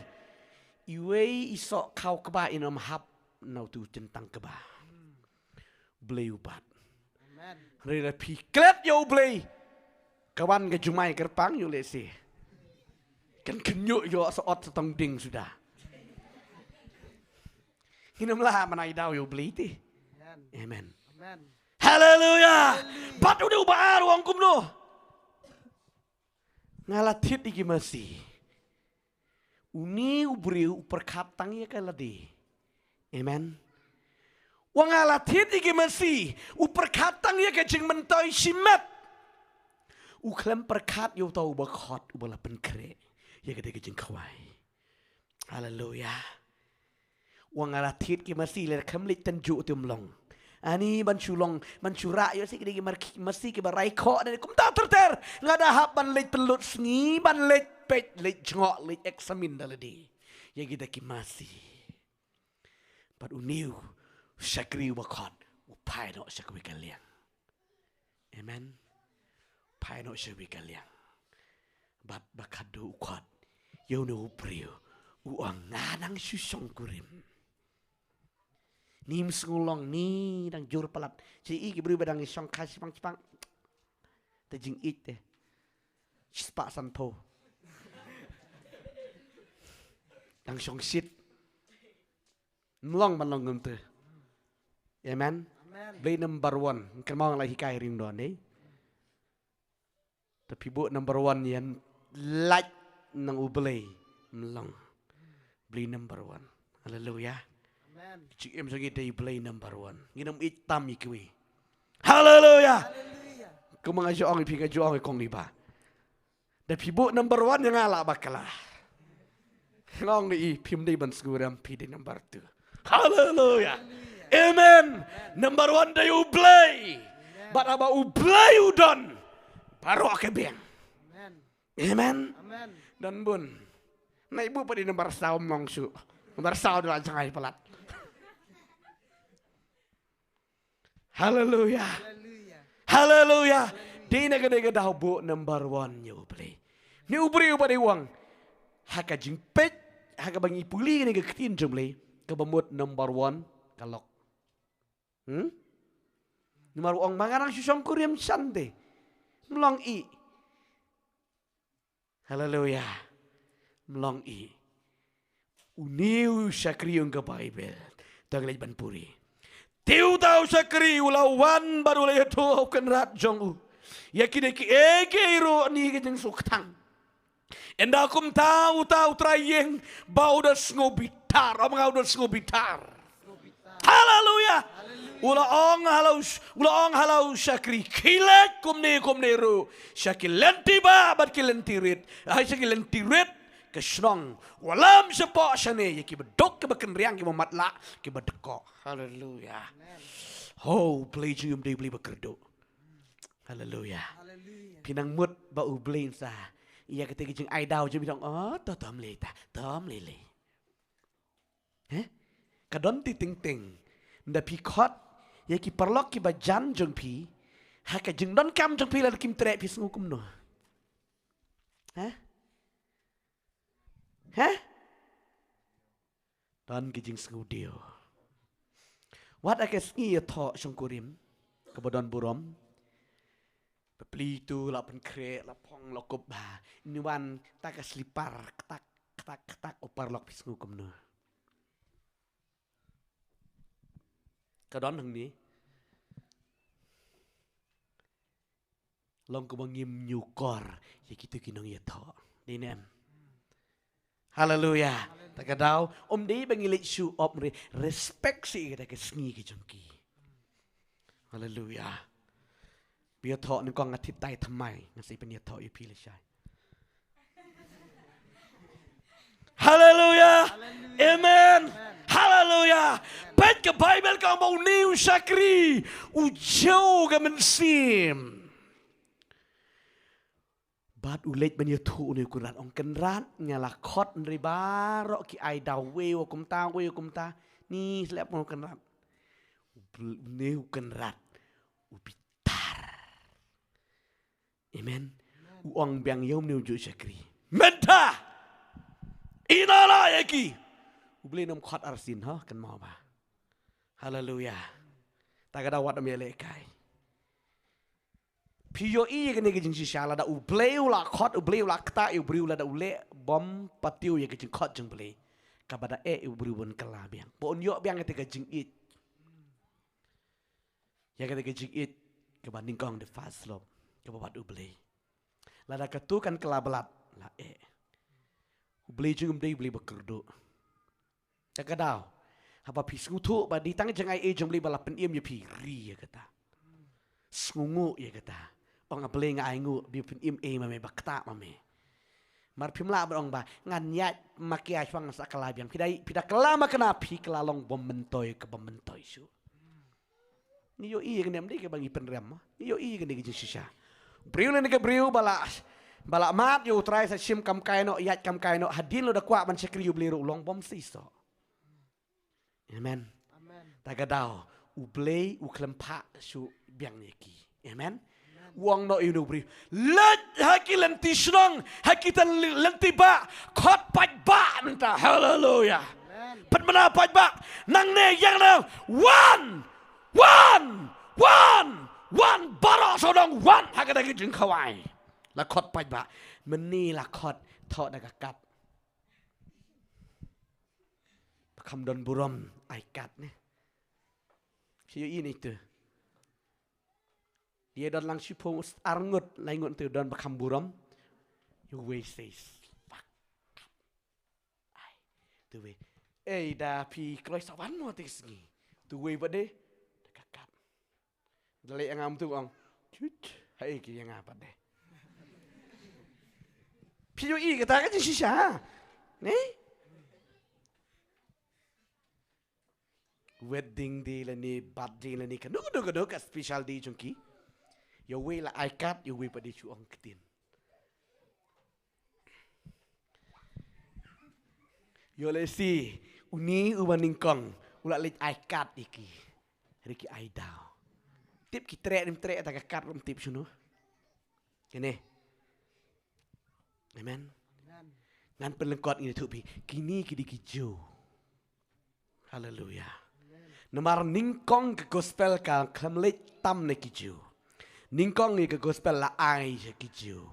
iwei i soh khaw kba in ym hap na utu u tyntang kba. U Blei u bat. Hynrei lada phi klet ïa U Blei, ka wan ka jumai kyrpang ïoh lehse kan khynñiuh ïoh sa ot sa tong ding suda. Ngin ym lah ban ai daw ïa U Blei te. Amen. Haleluya. Bad une uba ar u ong kumno? Nga la thied ïa ki masi. Une u briew u pyrkhat tang ïa ka lade. Amen. Wa nga la thied ïa ki masi, u pyrkhat tang ïa ka jingmyntoi shimet. U khlem pyrkhat ïa uta uba khot, uba la pynkhreh ïa kata ka jingkhawai. Haleluya. Wa nga la thied ki masi, lada khlem leit tynjuh te ym long. Ani ban shu long, ban shu rah ïa si ki dei ki mar-, masi kiba rai khoh, dei kumta ter ter. Nga da hap ban leit pynlut sngi, ban leit peit, leit jngoh, leit eksamin da lade ïa kita ki masi. Bad une u shakri uba khot u phai noh sha kawei ka liang. Amen. Phai noh sha kawei ka liang. Bad ba khadduh u khot ïa une u briew, u ong, nga dang shu shongkurim. Ym sngew long, ni dang jur palat. Shi i ki briew ba dang shong kha shipang shipang. Te jingïeit te shispah sanphew. Dang shong shit. Ym long ban long kumta. Amen. Blei number one. Kynmaw nga la hikai ring don, eh. Te phi buh number one ïa lait nang U Blei, ym long. Blei number one. Haleluya. Jingim jong ngi dei Blei number one. Ngin ym ïeit tam ïa kiwei. Haleluya. Kumba nga ju ong ïa phi, nga ju ong ïa kong Liba. Da phi buh number one ïa nga lah bakla. Nga ong ïa i, phim dei ban sngewrem, phi dei number two. Haleluya. Amen. Number one dei U Blei. Bad haba U Blei u don, baroh ka biang. Amen. Don bun. Nai buh pat i number saw, ym long shuh. Number saw da la jngai palat. Haleluya. Haleluya. Dei na kane ka daw buh number one ïa U Blei. Une u briew uba dei u ong, ha ka jingpeit, ha kaba ngi pule kane ka ktien jong U Blei, kaba mut number one ka lok. Hmm? Namar u ong, ma nga dang shu shongkurim shen te. Ym long i. Haleluya. Ym long i. Une u shakri, ong ka Baibl, to ngin leit ban pule. Te uta u shakri u la wan bad u la ïathuh ha u kynrad jong u ïa kine kiei kiei ruh, ïa ki jingsngewthuh. Ynda kumta uta u trai ïing ba u da sngew bitar, ong nga u da sngew bitar. Haleluya. U la ong ha la u sh-, u la ong ha la u shakri, khie leit kumne kumne ruh sha ki lynti bah bad ki lynti rit. Ai, sha ki lynti rit ka shnong. Wallam shapoh shane ïa kiba duk, kiba kynriang, kiba matlah, kiba dkoh. Haleluya. Ho, U Blei jong ngi um dei U Blei ba kyrduh. Haleluya. Phi nang mut ba U Blei un sa ïa kata ka jingai daw jong phi, dang, oh, to, to ym lei ta, to ym lei lei. Heh? Ka don ti teng teng. Ynda phi khot ïa ki paralok kiba jan jong phi ha ka jingdonkam jong phi, lada kim treh phi sngew kumno? Heh? Heh? Don ki jingsngewdiaw. Wat ha ka sngi ïathoh shongkurim kaba don burom. Bapli tu la pynkhreh, la phong, la kup bha. Ngi wan ta ka slipar, ktak, ktak, ktak, u paralok phi sngew kumno? Ka don hangne. Long kaba ngim ñiewkor ïa kito ki nongïathoh. Dei ne em? Haleluya. Ta ka daw, um dei ba ngi leit shu op re, respect seh ïa kata ka sngi ka jong ki. Haleluya. Ba ïathoh nyngkong nga thied tai thymmai, nga sa pynïathoh ïa phi lashai. Haleluya. Amen. Haleluya. Peit ka Baibl ka ong ba une u shakri u jew ka mynsiem. Bad u leit ban ïathuh une u kynrad, ong, kynrad, nga la khot, hynrei baroh ki ai daw, wei wa kumta, wei wa kumta. Ni slep, ong u kynrad. U bl-, une u kynrad u bitar. Amen. U ong biang ïa une u juh shakri, mynta ïehnoh noh ïa ki. U Blei um khot arsien, ha, kynmaw ba. Haleluya. Ta ka daw wat ym ïalehkai. Phi ïohi ïa kane ka jingshisha, lada U Blei u la khot, U Blei u la ktah ïa u briew, lada u leh bym patiew ïa ka jingkhot jong U Blei, kaba da eh ïa u briew ban kylla biang, ba un ïoh biang ïa kata ka jingïeit. Ïa kata ka jingïeit kaba nyngkong, the first love, kaba bad U Blei. Lada katu kan kylla bad la eh, U Blei jong ngi um dei U Blei ba kyrduh. Ta ka daw, haba phi sngewthuh ba dei tang jingaiei jong U Blei ba la pynim ïa phi, ri ïa kata. Sngewnguh ïa kata. Ong, A Blei, nga ainguh ba phi pynim ei ma me, ba ktah ma me. Mar phim lah ban ong ba ngan ïaid ma ki, ai shong sa kylla biang. Phi da, phi da kylla ma kane, phi kylla long bym myntoi, kaba myntoi shuh. Ngi ïohi ïa kane, ym dei kaba ngi pynrem, ngi ïohi ïa kane ka jingshisha. Briew lane ka briew ba la, ba la mad ïa U Trai, sa shim kam kai noh, ïaid kam kai noh, hadien la da kwah ban shakri ïa U Blei ruh u long bym seisoh. Amen. Amen. Ta ka daw, U Blei u khlem phah shuh biang ïa ki. Amen. Amen. U ong noh ïa une u briew, leit ha ki lynti shnong, ha kita lynti bah, khot paidbah mynta. Haleluya. Amen. Pynbna paidbah, nangne ïa nga, wan, wan, wan, wan baroh sawdong, wan ha kata ka jingkhawai. La khot paidbah, mynne la khot, thoh da ka kad. Ba kham don burom, I card ne. Phi ïohi ne ïa tu. Ïa don lang shiphew, ar ngut, lai ngut, tu don ba kham burom. Ïa uwei sei. Ai, tu wei. Ei, da phi kloi sa wan mo te sngi. Tu wei ba de. Da ka kad. Da leh ïa nga mynta u ong, chut, haei ki ïa nga pat de. Phi ïohi kata ka jingshisha, ne? Wedding day lane birthday lane kano kano kano ka special day jong ki. Ïa uwei la I card, ïa uwei pat de shu ong ktien. Ïoh lehse une uba nyngkong u la leit I card ïa ki. Hynrei ki ai daw. Tip ki treh ne ym treh, ta ka kad ruh ym tip shano. Kine. Amen. Ngan pynlyngkot, ngi ïathuh phi. Kine ki dei ki Jiw. Haleluya. Namar nyngkong ka gospel ka khlem leit tam na ki Jiw. Nyngkong ïa ka gospel la ai sha ki Jiw.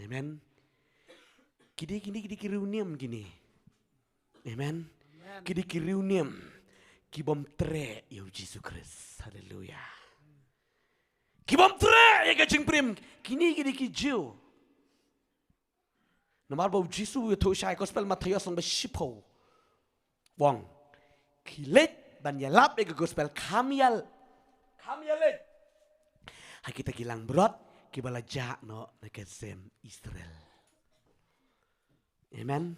Amen. Ki dei, ki dei, ki dei ki riewniam kine. Amen. Amen. Ki dei ki riewniam ki bym treh ïa u Jisu Khrist. Haleluya. Ki bym treh ïa ka jingpynim. Kine ki dei ki Jiw. Namar ba u Jisu u ïathuh shai, gospel Mathaios lynnong ba shiphew. U ong, ki leit ban ïalap ïa ka gospel, kham ïa, kham ïaleit ha kita ki langbrot kiba la jah noh na ka sem Israel. Amen.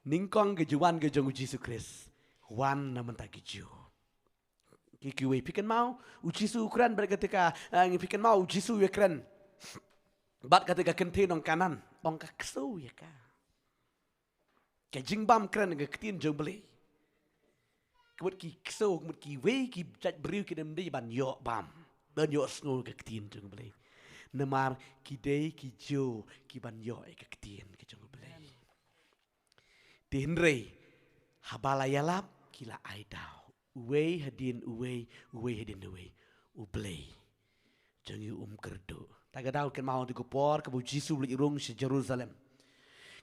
Nyngkong ka jingwan ka jong u Jisu Khrist, wan na bynta ki Jiw. Ki, kiwei, phi kynmaw u Jisu u kren bad kata ka, eh, phi kynmaw u Jisu u ïakren bad kata ka kynthei nong Kanaan, ong ka ksew ïa ka. Ka jingbam kren ka ktien jong U Blei. Ka mut ki ksew, ka mut kiwei ki jait briew ki dang dei ban ïoh bam, ban ïoh sngew ka ktien jong U Blei. Namar ki dei ki Jiw ki ban ïoh ïa ka ktien ka jong U Blei. Te hynrei haba la ïalap ki la ai daw. Uwei hadien uwei, uwei hadien uwei. U Blei jong ngi um kyrduh. Ta ka daw kynmaw ha ka por kaba u Jisu u leit rung sha Jerusalem.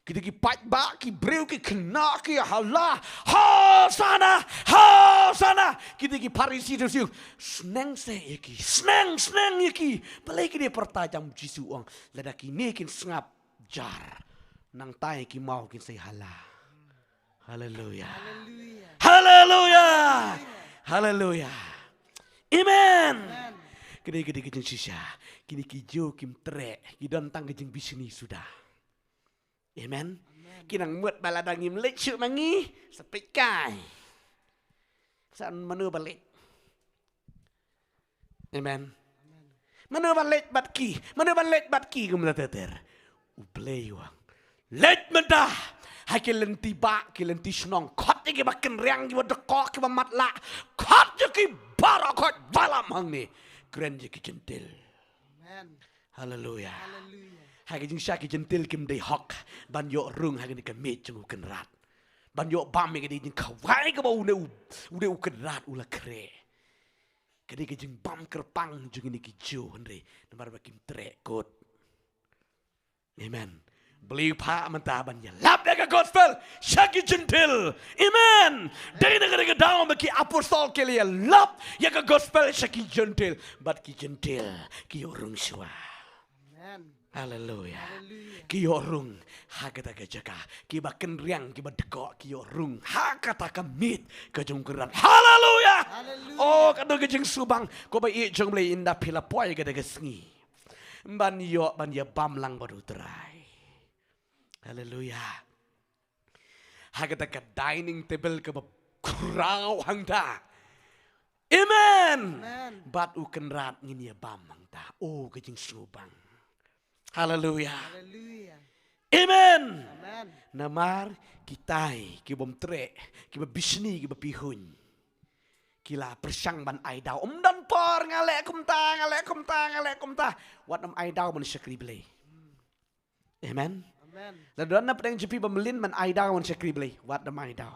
Kita ki paidbah, ki briew ki khynnah ki hala, Hosana, Hosana. Kita ki Pharisi, Sadusi, sneng seh ïa ki, sneng, sneng ïa ki. Balei ki dei pyrta jam u Jisu u ong, lada kine kin sngap jar, nangta ïa ki maw kin sei hala. Haleluya. Haleluya. Haleluya. Haleluya. Amen. Amen. Kine, kine ki jingshisha. Kine ki Jiw kim treh, ki don tang ki jingbishni suda. Amen. Amen. Ki nang mut ba lada ngim leit shuh ma ngi, sa peit kai. Sa mano ba leit. Amen. Mano ban leit bad ki? Mano ban leit bad ki kumta ter ter? U Blei u ong, leit mynta ha ki lynti bah, ki lynti shnong, khot ïa kiba kynriang, kiba dkoh, kiba matlah, khot ïa ki baroh, khot ïalam hangne. Kren ïa ki Jentil. Amen. Haleluya. Haleluya. Ha ka jingshisha ki Jentil kim dei hok ban ïoh rung ha kane ka miej jong u Kynrad, ban ïoh bam ïa kane ka jingkhawai kaba une u, une u Kynrad u la khreh. Ka dei ka jingbam kyrpang jong kine ki Jiw, hynrei namar ba kim treh kut. Amen. Balei u phah mynta ban ïalap ïa ka gospel sha ki Jentil? Amen. Dei na kane ka daw ba ki apostol ki la ïalap ïa ka gospel sha ki Jentil, bad ki Jentil ki ïoh rung shuwa. Amen. Haleluya. Haleluya. Ki ïoh rung ha kata ka jaka, kiba kynriang, kiba dkoh, ki ïoh rung ha kata ka miej ka jong u Kynrad. Haleluya. Haleluya. Oh, katno ka jingsngewbha. Ko ba ïeit jong U Blei, ynda phi la poi kata ka sngi ban ïoh ban ïabam lang bad U Trai. Haleluya. Ha kata ka dining table kaba khraw hangta. Amen. Amen. Bad u Kynrad ngin ïabam hangta. Oh, ka jingsngewbha. Haleluya. Haleluya. Amen. Amen. Namar kitai kibym treh, kiba bishni, kiba pihuiñ, ki la pyrshang ban ai daw. Ym don por, nga leh kumta, nga leh kumta, nga leh kumta. Wat nym ai daw ban shakri Blei. Amen. Amen. La don na pdeng jong phi ba mlien ban ai daw ban shakri Blei, wat nym ai daw.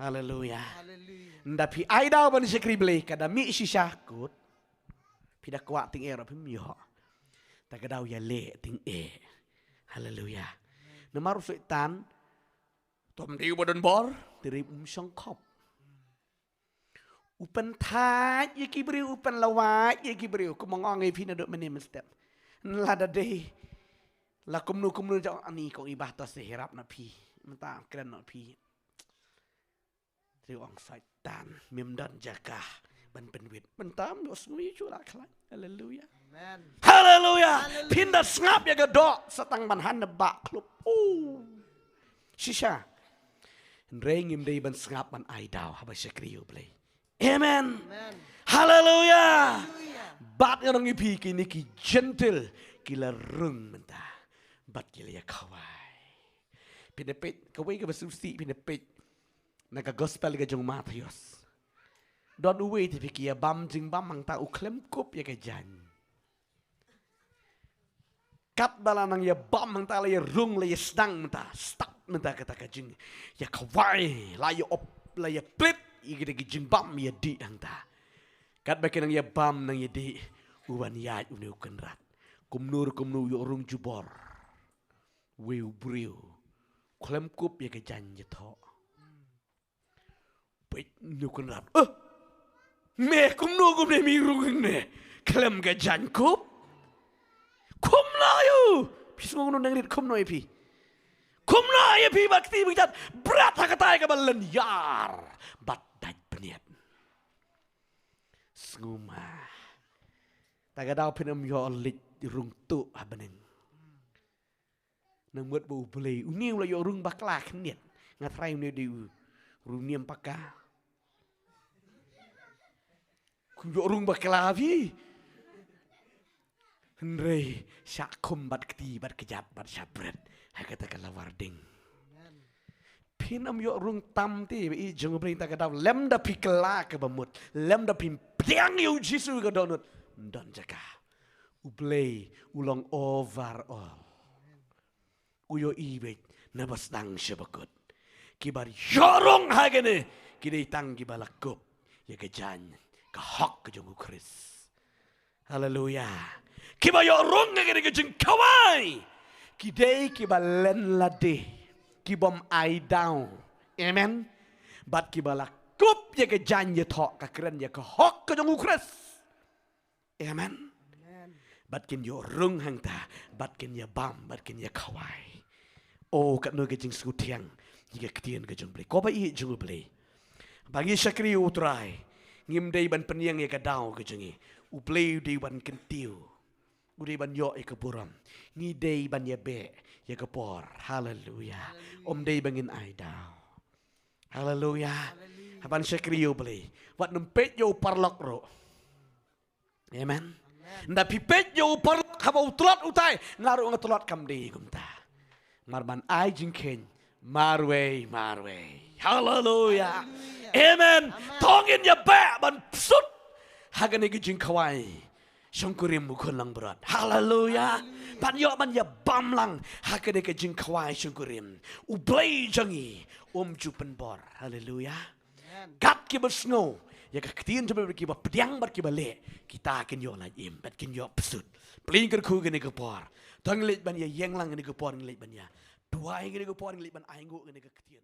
Haleluya. Haleluya. Ynda phi ai daw ban shakri Blei, ka da mih shisha kut, phi da kwah tyngeh ruh phim ïoh. Ta ka daw ïaleh tyngeh. Haleluya. Namar u Soitan, to ym dei uba don bor, te rim um shong khop. U pynthait ïa ki briew, u pynlawait ïa ki briew. Kumba nga ong ïa phi naduh mynne mynstep, lada dei la kumno kumno jong ani, kong i Bah, to sa ïarap na phi. Mynta kren na phi. Te u ong Soitan, mem don jaka ban pynwit. Mynta ym ïohsngew ïa u la khlaiñ. Haleluya. Amen. Haleluya. Haleluya. Phin da sngap ïa ka doh sa tang ban han na ba khlop. Oh. Shisha. Hynrei ngim dei ban sngap ban ai daw haba shakri ïa U Blei. Amen. Amen. Haleluya. Haleluya. Bad nga ong ïa phi, kine ki Jentil ki la rung mynta bad ki la ïa khawai. Phin da peit kawei kaba sngewsih, phin da peit na ka gospel ka jong u Mathaios. Don uwei te phi, ki ïabam jingbam hangta, u khlem kup ïa ka jaiñ. Katba la nang ïabam hangta, la ïarung, la ïasdang mynta, start mynta kata ka jingïakhawai, la ïa op, la ïaplit ïa kita ki jingbam ïadih hangta. Katba ki nang ïabam nang ïadih, u wan ïaid une u Kynrad. Kumno ruh kumno u ïoh rung jubor. Wei u briew, khlem kup ïa ka jaiñ jathoh. Peit une u Kynrad. Eh! Me kumno kumne me rung hangne? Khlem ka jaiñ kup? Kumno ïa u? Phi sngew kumno nangrit, kumno ïa phi? Kumno ïa phi ba kti ba kjat bret ha katai kaba lyniar bad dait bniat? Sngewma. Ta ka daw phin ym ïoh leit rung tuh ha bneng. Nang mut ba U Blei, une u la ïoh rung bakla khyndiat. Nga tharai une u dei u rung niam paka. Kum ïoh rung bakla phi. Hynrei shah khum bad kti bad kjat bad shah bret ha kata ka lawar ding. Phin ym ïoh rung tam te ba ïeit jong U Blei, ta ka daw lem da phi kylla kaba mut, lem da phi pdiang ïa U Jisu ka dohnud, ym don jaka. U Blei u long over all. U ïohi beit naba sdang sha ba kut. Kiba ïoh rung ha kane ki dei tang kiba la kup ïa ka jaiñ ka hok ka jong U Khrist. Haleluya. Kiba ïoh rung ha kane ka jingkhawai ki dei kiba len lade, kibym ai daw. Amen. Bad kiba la kup ïa ka jaiñ jathoh, ka kren ïa ka hok ka jong U Khrist. Amen. Amen. Bad kin ïoh rung hangta, bad kin ïa bam, bad kin ïa khawai. O, katno ka jingsngewthiang ïa ka ktien ka jong U Blei. Ko ba ïeit jong U Blei, ba ngi shakri U Trai, ngim dei ban pynïeng ïa ka daw ka jong ngi. U Blei u dei ban kyntiew, u dei ban ïoh ïa ka burom. Ngi dei ban ïa beh ïa ka por. Haleluya. Haleluya. Ym dei ba ngin ai daw. Haleluya. Haleluya. Haba ngi shakri U Blei, wat nym peit ïa u paralok ruh. Amen. Amen. Nda phi peit ïa u paralok haba u tlot utai, nga ruh nga tlot, kam dei kumta. Namar ban ai jingkheiñ marwei marwei. Haleluya. Haleluya. Amen. Amen. To ngin ïa beh ban psut ha kane ka jingkhawai shongkurim u khun langbrot. Haleluya. Haleluya. Ban ïoh ban ïa bam lang ha kane ka jingkhawai shongkurim. U Blei jong ngi um ju pynbor. Haleluya. Kat kiba sngew ïa ka ktien jong u Blei, kiba pdiang bad kiba leh, kita kin ïoh lait im bad kin ïoh psut. Plie kyrkhu kane ka por. To ngin leit ban ïa ïeng lang kane ka por, ngin leit ban ïa duwai kane ka por, ngin leit ban ainguh kane ka ktien.